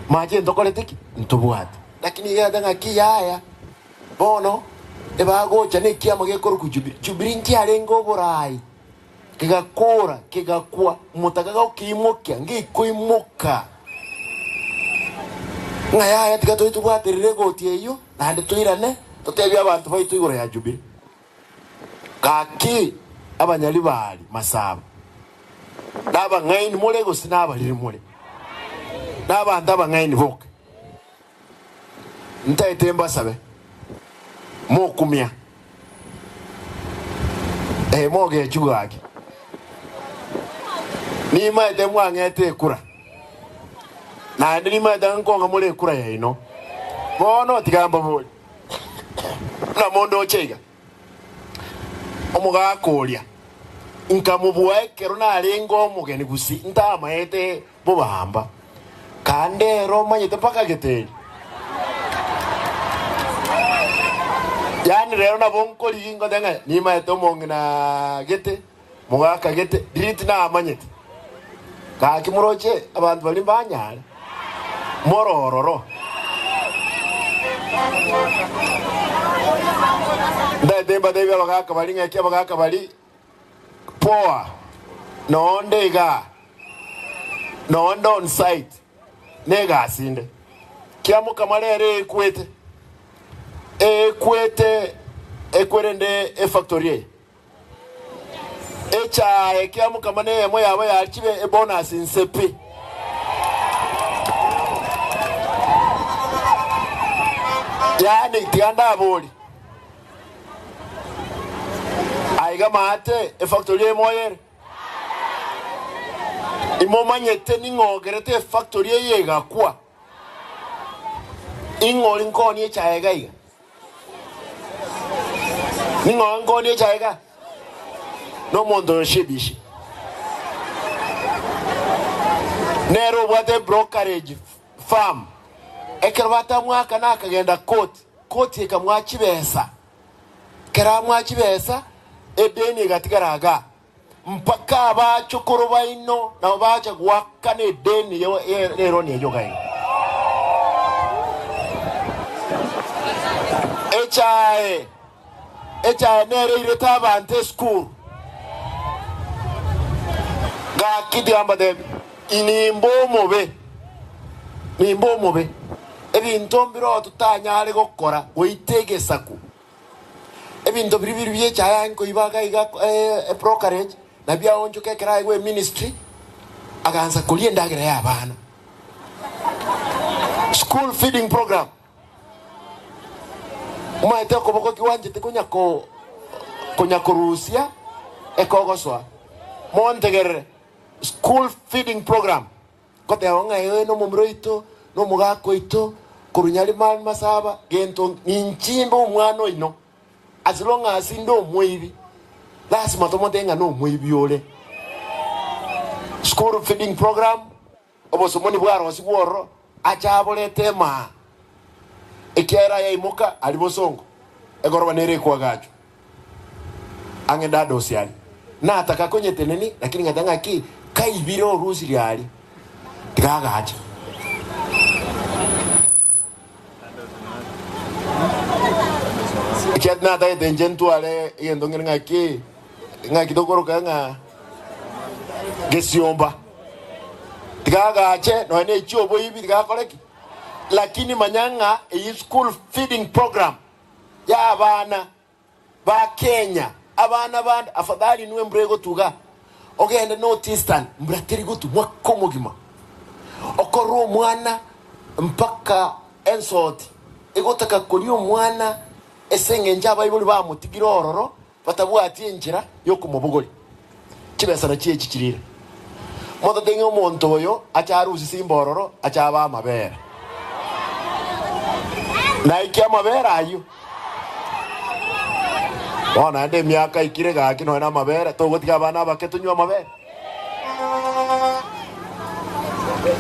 Mache ntokorete ki? Ntobwate. Lakini egete ng'aki yaya, bono ebagocha nekiama gekorokwa Jubilee. Jubilee nkiarenge oborai, kegakora, kegakwa, motaka gokeimokia, ngekoimoka. Ng'a yaya tiga tobe tobwaterere egoti eyio, naende toirane, totebie abanto baito igoro ya Jubilee. Gaki abanyaribari masaba, nabang'aini more gose nabariri more? Nabanto abang'aini boka. Ntaete mbasabe, mokumia, ee, mogechwe gaki. Nimaete mwang'ete ekura, naende nimaete ng'a nkong'a more ekura yaino. Bono tiga mbaborie, buna mondoche iga, omogaka oria, nkamobua ekero narenge omogeni gose ntamaete bobamba, kande ere omanyete mpaka geteri. Yaani rero nabo nkorigia ngote ng'a nimaete omong'ina gete, mogaka gete, riria tinamanyete. Gaki moroche abanto baria mbanyare, more ororo. Ntaete mbatebie abagaka baria ng'aki abagaka baria Poa, noonde igaa, noonde on site negasi inde. Kiamokama rero ekwete, ekwete ekwerende efactory eye. Echae kiamokama neyemo yabo yachire ebonus inse pi. Yaani tiga ndabori. Aiga maate efactory eye moyere? Imomanyete ning'o ogerete efactory eye egakwa? Ing'o ori nkoonia echae iga iga? Ning'o nkoonia echae iga? Nomonto oyo Shibishi. Nere obwate ebrokerage firm. Ekero batamwakana akagenda court. Koti ekamoa chibesa, ekero amoa chibesa, edeni egatigara igaa, mpaka abachokoro baino nabo bacha goakana edeni y'eroni eyio iga iga. Echae, echae nere eirete abanto esukuru. Gaki tiga mbatebie, nimbe omobe, nimbe omobe. Ebinto mbiroo totanyare gokora goita egesaku. Ebinto biria biri biechaye aye nkoiba iga iga ebrokerage na biaonchoka ekero aegwe eministry agansa koria endagera ya abana. School feeding program. Omanyete okoboko ki gwanchete konya ko konya korusia ekogosoa. Montegerere, school feeding program. Ngoteba ng'a ee nomomura oito, na omogaka oito, korwa Nyarimani Masaba, gento ninchimbe omwana oino, as long as inde omoibi, lasima tomotebie ng'a nomoibi ore. School feeding program, obosomoni bwarosigwe ororo, ache aborete emaa, ekiagera ayaimoka aria bosongo, egoroba nere ekoagachwa. Ang'e ndadosie aria. Nataka konyetenenia, lakini ngateba ng'aki kaibire orusirie aria, tiga agache. Ekiagera tinatagete inche ntware egento ng'ire ng'aki, ng'aki tokoroka ng'a gesiomba. Tiga agache, nonya ne chioboibi tiga akore ki? Lakini manya ng'a eyio school feeding program. y'abana ba Kenya, abana bande afadhali inwe embura egotuga ogende North Eastern mbura teri gotu mwaka omogima okorora omwana mpaka ensoti egotaka koria omwana ase eng'encho abaibori bamotigire ororo batabwati enchera yokomobogoria chibesa nachio echi chirire motote ng'a omonto oyo ache arusie simba ororo ache abe amabere naikia amabere ayio bono naende emiaka aikire gaki nonya na amabere togotiga abana abake tonywe amabere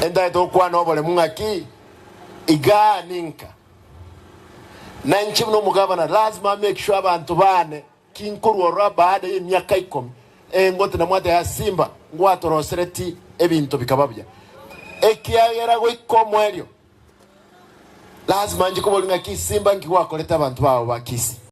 entaete gokwana oboremu ng'aki igaa ninka Na inche buna omogabana lazima make sure abanto bane ki nkorwa ororo baada ye emiaka ikomi engote na mwate ya simba ngwatorosereti ebinto bikaba buya ekiagera goika omoerio. Lazima nche koboria ng'a ki Simba nki gwakorete abanto bao ba Kisii?